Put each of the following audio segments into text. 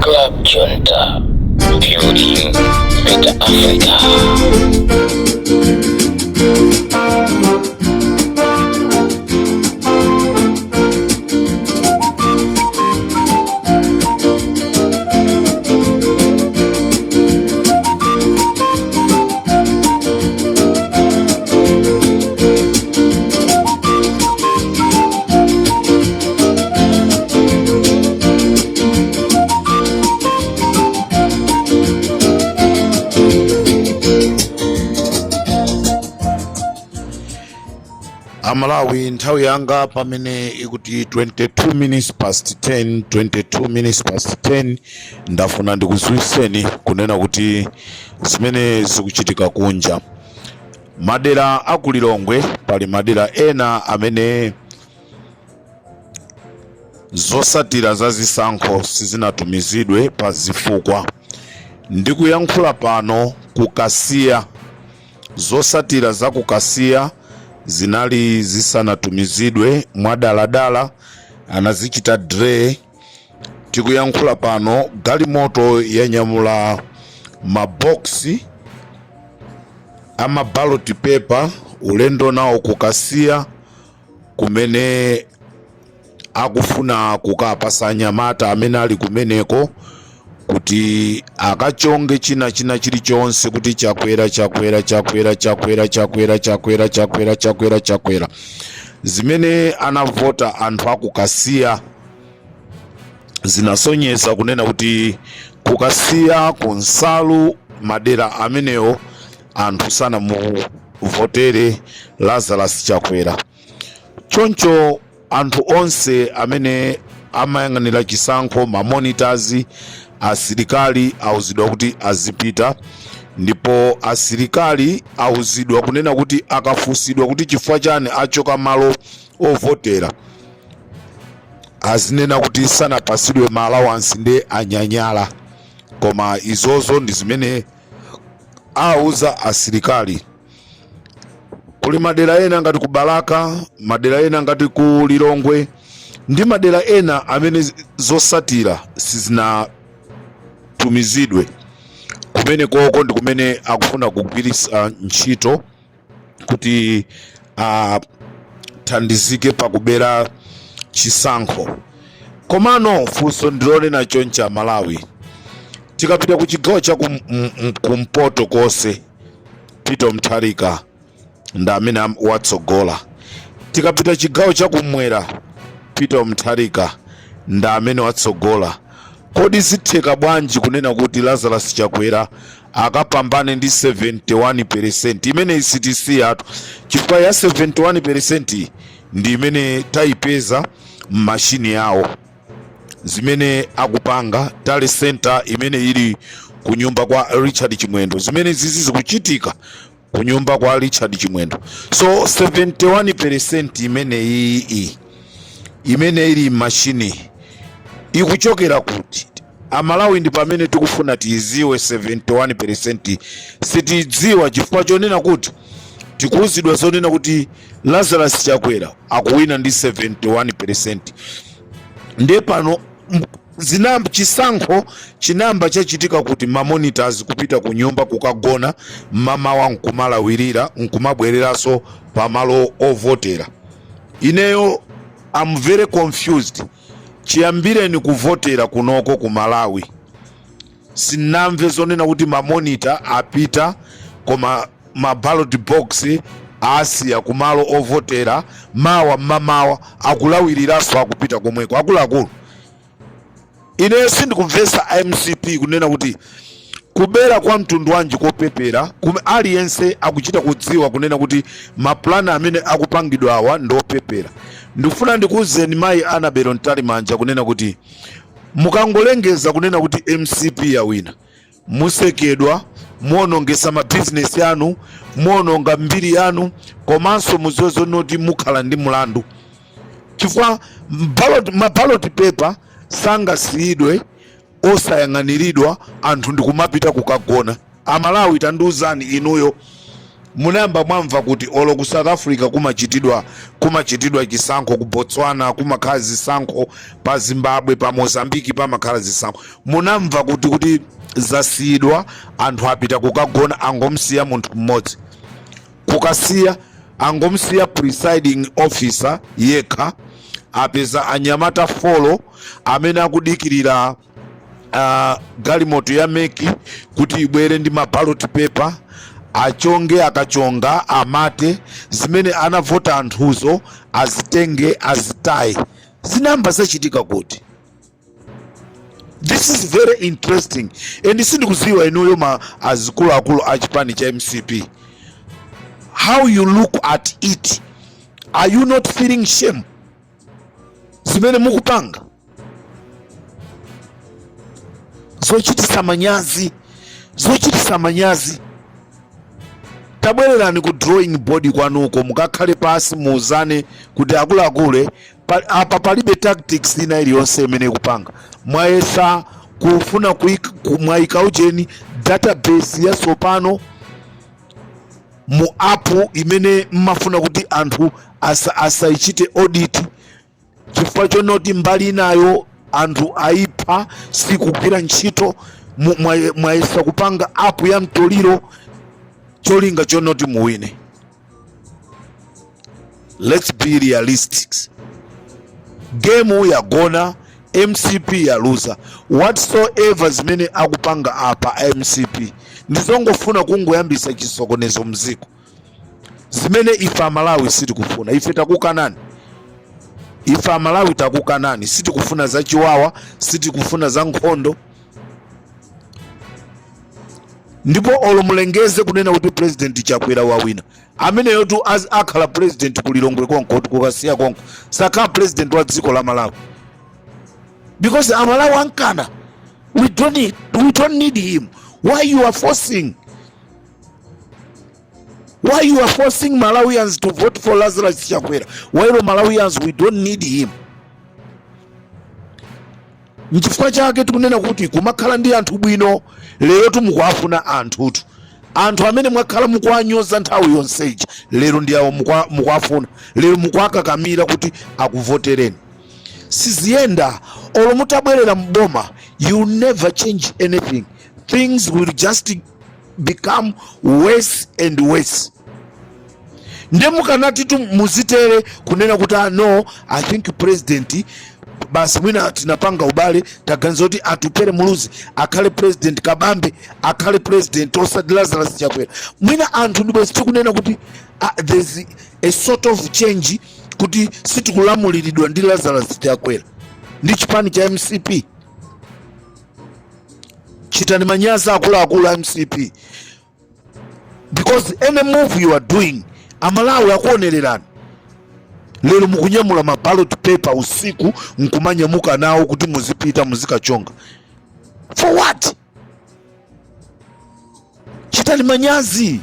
Club Junta, building better Africa. Amalawi, nthawi yanga pamene ikuti 22 minutes past 10, 22 minutes past 10. Ndafuna ndikudziwitseni kunena kuti zimene zikuchitika kunja, madera aku Lilongwe, pali madera ena amene zosatira za zisankho sizinatumizidwe pa zifukwa. Ndikuyankhula pano, ku Kasiya, zosatira za ku Kasiya zinali zisanatumizidwe mwadaladala, anazichita delay. Tikuyankhula pano, galimoto yanyamula maboksi ama ballot paper ulendo nawo ku Kasiya, kumene akufuna kukapasa anyamata amene ali kumeneko kuti akachonge china china chilichonse kuti Chakwera, Chakwera, Chakwera, Chakwera, Chakwera, Chakwera, Chakwera, Chakwera, Chakwera. Zimene anavota anthu aku Kasiya zinasonyeza kunena kuti kukasiya, kunsalu, madera amenewo, anthu sanamuvotere Lazarus Chakwera. Choncho anthu onse amene amayang'anira chisankho, ma monitors, asilikali, auzidwa kuti azipita. Ndipo asilikali auzidwa kunena kuti akafunsidwa kuti chifukwa chani achoka malo ovotera, azinena kuti sanapasidwe ma allowance ndi anyanyala. Koma izozo ndi zimene auza asilikali. Kuli madera ena ngati ku Balaka, madera ena ngati ku Lilongwe ndi madera ena amene zosatira sizinatumizidwe, kumene koko ndi kumene akufuna kugwiritsa ntchito kuti athandizike pakubera chisankho. Komano funso ndilonena choncha, Malawi, tikapita ku chigawo cha kumpoto konse, Peter Mutharika ndi amene watsogola. Tikapita chigawo chakumwera, Peter Mutharika ndi amene watsogola. Kodi zitheka bwanji kunena kuti Lazarus Chakwera akapambane ndi 71% imene isitisiyatu, chifukwa ya 71% ndi imene tayipeza m'mashini yawo, zimene akupanga tally center imene ili kunyumba kwa Richard Chimwendo? Zimene zizi zikuchitika kunyumba kwa Richard Chimwendo. So 71% imene iyi imene ili mashini ikuchokera kuti, Amalawi? Ndi pamene tikufuna tiiziwe. 71% sitidziwa chifukwa chonena kuti tikuuzidwa zonena kuti Lazarus Chakwera akuwina ndi 71%. Ndiye pano chisankho chinamba chachitika kuti ma monitors kupita ku nyumba kukagona, mmamawa nkumalawirira nkumabwereranso pamalo ovotera. Ineyo am very confused. Chiyambireni kuvotera kunoko ku Malawi, sinamve zonena kuti ma monitor apita koma ma ballot box asiya kumalo ovotera, mawa mmamawa akulawiriranso akupita komweko. Akuluakulu, ineyo sindikumvetsa MCP kunena kuti kubera kwa mtundu wanji kopepera, aliyense akuchita kudziwa kunena kuti mapulani amene akupangidwa awa ndi opepera. Ndikufuna ndikuwuzeni, mayi Annabel Mtalimanja, kunena kuti mukangolengeza kunena kuti MCP yawina, musekedwa, muonongesa mabizinesi anu, muononga mbiri yanu, komanso mudziwe zonoti mukhala ndi mulandu, chifukwa ma ballot paper sangasiyidwe osayang'aniridwa, anthu ndikumapita kukagona. Amalawi, tandiuzani inuyo, Munayamba mwamva kuti olo ku South Africa kumachitidwa chisankho, ku Botswana kumakhala zisankho, pa Zimbabwe, pa Mozambique pamakhala zisankho? Munamva kuti zasiyidwa, anthu apita kukagona, angomsiya munthu mmodzi kukasiya, angomsiya presiding officer yekha, apeza anyamata folo amene akudikirira galimoto ya MEC kuti ibwere ndi ma ballot paper, achonge, akachonga amate zimene anavota anthuzo, azitenge azitaye? Zinayamba zachitika kuti? This is very interesting and sindikuziwa inuyo ma azikuluakulu a chipani cha MCP how you look at it. Are you not feeling shame zimene mukupanga? Zochitisa manyazi, zochitisa manyazi. Tabwererani ku drawing board kwanuko, mukakhale pasi, muuzane kuti akuluakulu, apa palibe tactics ina iliyonse imene ikupanga. Mwayesa kufuna mwayika ujeni database yatsopano mu app imene mmafuna kuti anthu asaichite audit chifukwa chonoti mbali inayo anthu ayipha, sikugwira ntchito. Mwayesa kupanga app ya mtoliro cholinga chonoti muwine. Let's be realistic. Game yagona, MCP yaluza. Whatsoever zimene akupanga apa MCP ndizongofuna kungoyambisa chisokonezo mziko, zimene ife Amalawi sitikufuna. Ife takukanani, ife Amalawi takukanani. Sitikufuna za chiwawa, sitikufuna za nkhondo. Ndipo olo mulengeze kunena kuti President Chakwera wawina, ameneyotu akhala president ku Lilongwe konko, kukasiya konko, sakhala president wa dziko la Malawi because Amalawi ankana. We don't need him. Why you are forcing Malawians to vote for Lazarus Chakwera while Malawians, we don't need him? Nchifukwa chake tikunena kuti kumakhala ndi anthu bwino. Lero tumukuafuna anthutu, anthu amene mwakhala mukuwanyoza nthawi yonseyi, lero ndi awo mukuafuna, lero mukuakakamira kuti akuvotereni. Siziyenda. Olo mutabwerera mboma, you never change anything. Things will just become worse and worse. Nde mukanati tu muzitere kunena kuti, ah, no, I think president basi mwina tinapanga ubale, taganiza kuti Atupere Muluzi akhale president, Kabambe akhale president, osati Lazarus Chakwera, mwina anthu ndipo tikunena kuti there's a sort of change, kuti sitikulamuliridwa ndi Lazarus Chakwera ndi chipani cha MCP. Chitani manyazi akuluakulu a MCP, because any move you are doing, Amalawi akuonererani. Lero mukunyamula ma ballot paper usiku nkumanyamuka nawo kuti muzipita muzikachonga. For what? Chitani manyazi,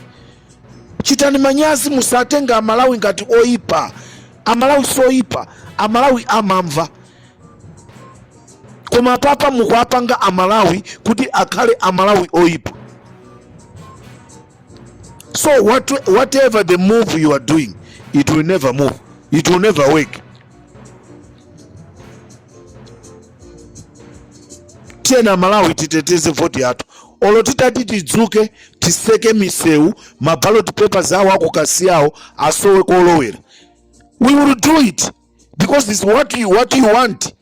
chitani manyazi. Musatenga Amalawi ngati oyipa. Amalawi soyipa, Amalawi amamva. Koma papa mukuapanga Amalawi kuti akhale Amalawi oyipa. So whatever the move you are doing, it will never move, it will never work. Tiyeni Amalawi titeteze voti yathu. Olo titati tidzuke tiseke misewu, ma ballot papers awo akukasiyawo asowe kolowera, we will do it because it's what you want.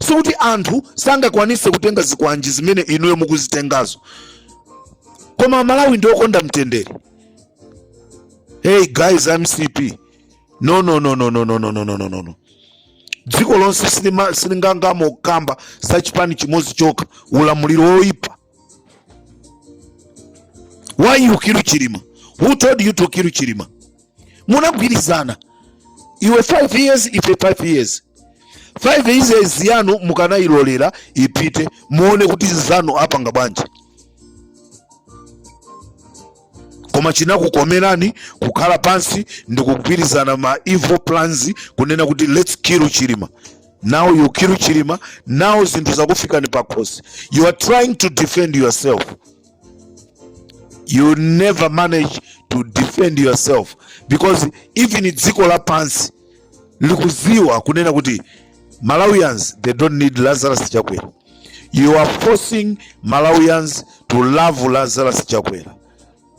Sikuti anthu sangakwanise kutenga zikwanji zimene inuyo mukuzitengazo, koma Amalawi ndi okonda mtendere. Hey guys, MCP, no, no, no, no, no, no, no, no, no, no, no, no. Dziko lonse silingangamo kukamba za chipani chimodzi chokha, ulamuliro woyipa. Why you kill Chilima? Who told you to kill Chilima? Munagwirizana, iwe 5 years, ife 5 years. 5 years yanu mukanayilolera ipite, muone kuti nzanu apanga bwanji. Koma chinakukomerani kukhala pansi ndi kugwirizana ma evil plans kunena kuti let's kill Chilima. Now you kill Chilima, now zinthu zakufikani pakhosi. You are trying to defend yourself. You never manage to to defend yourself, because even dziko lapansi likuziwa kunena kuti Malawians, they don't need Lazarus Chakwera. You are forcing Malawians to love Lazarus Chakwera.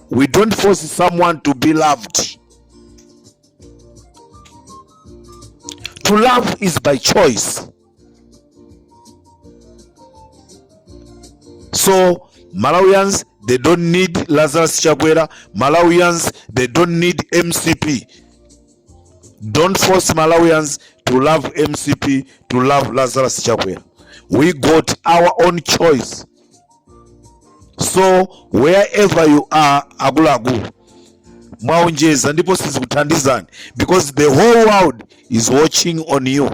We don't force someone to be loved. To love is by choice. So Malawians, they don't need Lazarus Chakwera. Malawians, they don't need MCP. Don't force Malawians to love MCP, to love Lazarus Chakwera. We got our own choice. So wherever you are, akuluakulu, mwaonjeza ndipo sizikuthandizani because the whole world is watching on you.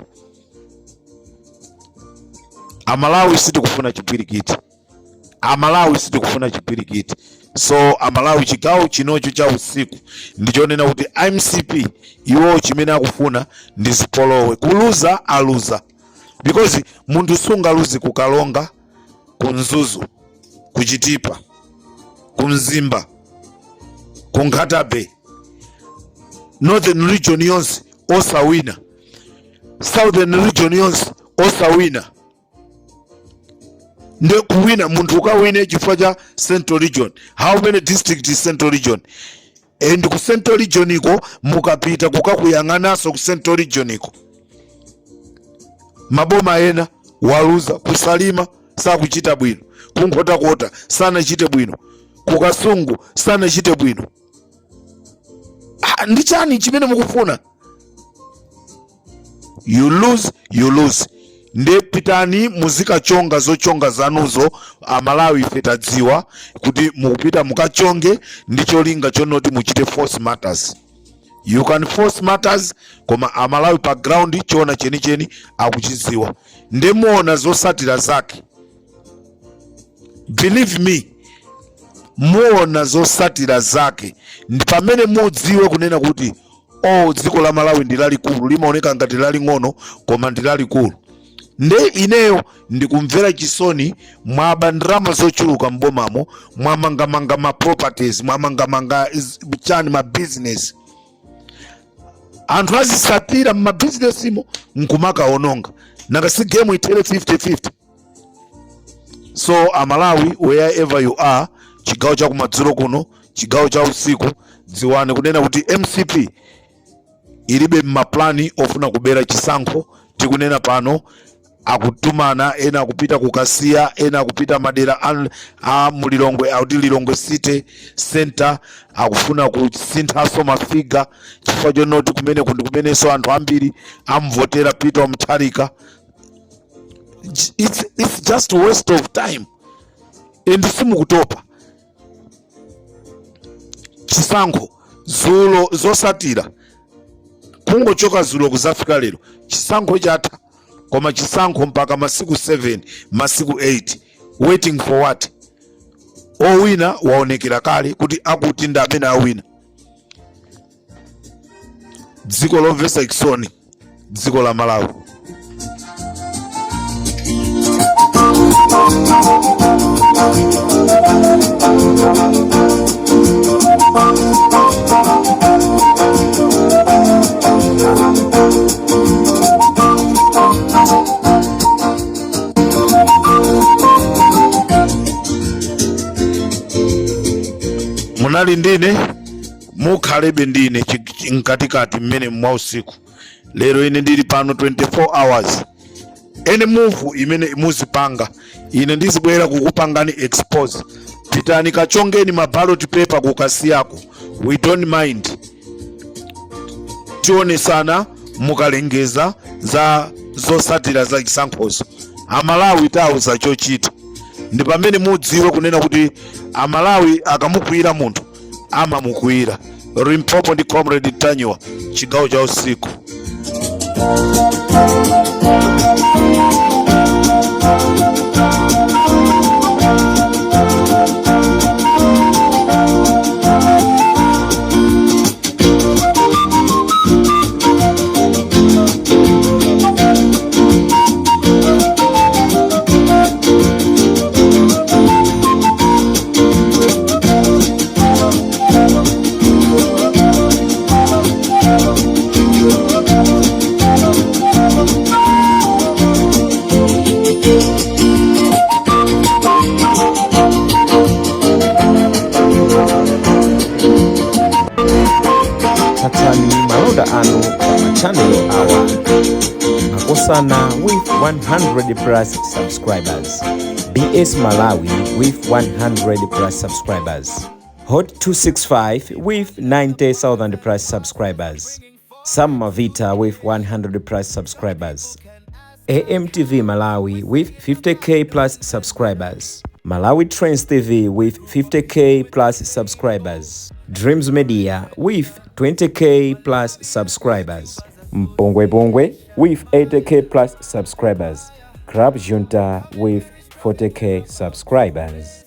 Amalawi sitikufuna chipwirikiti. Amalawi sitikufuna chipwirikiti. So Amalawi, chigawo chinocho cha usiku ndichonena kuti MCP iwo chimene akufuna ndi zipolowe. Kuluza aluza, because munthu sungaluze ku Karonga, ku Mzuzu, ku Chitipa, ku Mzimba, ku Nkhata Bay, Northern Region yonse osawina, Southern Region yonse osawina. Nde kuwina munthu ukawine chifukwa cha Central Region. How many district is Central Region? And ku Central Region iko mukapita kukakuyang'ananso ku Central Region iko, maboma ena waluza. Ku Salima sakuchita bwino, ku Nkhotakota sanachite bwino, ku Kasungu sanachite bwino. Ah, ndi chani chimene mukufuna? You lose, you lose. Nde pitani muzikachonga zochonga zanuzo. Amalawi ife tadziwa kuti mukupita mukachonge ndi cholinga chonoti muchite force matters. You can force matters, koma Amalawi pa ground choona chenicheni akuchidziwa. Nde muona zosatira zake. Believe me, muona zosatira zake, ndi pamene mudziwe kunena kuti, oh, dziko la Malawi ndi lalikulu. Limaoneka ngati laling'ono, koma ndi lalikulu. Nde ineyo ndikumvera chisoni. Mwaba ndalama zochuluka mbomamo, mwamangamanga ma properties, mwamangamanga chani, ma business. Anthu azisatira mmabizinesimo nkumakaononga. Nanga si game itere 50-50? So Amalawi, wherever you are, chigawo cha kumadzulo kuno, chigawo cha usiku, dziwani kunena kuti MCP ilibe mmaplani ofuna kubera chisankho. Tikunena pano akutumana, ena akupita ku Kasiya, ena akupita madera a mulilongwe, akuti Lilongwe City Center, akufuna kusinthanso mafiga chifukwa chonoti kumene kundi kumenenso anthu ambiri amvotera Peter Mutharika. It's just waste of time and simukutopa. Chisankho zulo, zosatira kungochoka zulo kuzafika lero, chisankho chatha, koma chisankho mpaka masiku 7, masiku 8. Waiting for what? Owina waonekera kale kuti akuti ndi amene awina. Dziko lomvetsa chisoni, dziko la Malawi. Munali ndine, mukhalebe ndine mkatikati mmene mwa usiku lero. Ine ndili pano 24 hours. Any move imene muzipanga, ine ndizibwera kukupangani expose. Pitani kachongeni ma ballot paper kukasiyako, we don't mind. Tionesana mukalengeza za zosatira za chisankhozo. Amalawi tauza chochita, ndi pamene mudziwe kunena kuti Amalawi akamukwiyira munthu, amamukwiyira. Limpopo ndi Comrade Ntanyiwa, chigawo cha usiku. Makosana with 100 plus subscribers, BS Malawi with 100 plus subscribers, Hot 265 with 90,000 plus subscribers, Sam Mavita with 100 plus subscribers, AMTV Malawi with 50K plus subscribers, Malawi Trends TV with 50K plus subscribers, Dreams Media with 20K plus subscribers, Mpongwe Pongwe with 80K plus subscribers, Club Junta with 40K subscribers,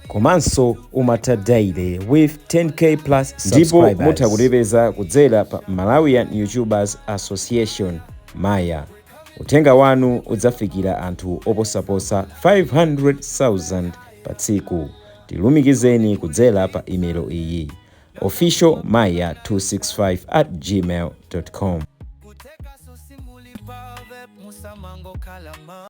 komanso Umata Daily with 10K plus Ndipo subscribers. mutha kutipeza kudzera pa Malawian YouTubers Association, MAYA. Uthenga wanu udzafikira anthu oposaposa 500,000 pa tsiku. Tilumikizeni kudzera pa imelo iyi: officialmaya265@gmail.com. Kuteka sosimuli pave musamango kalama.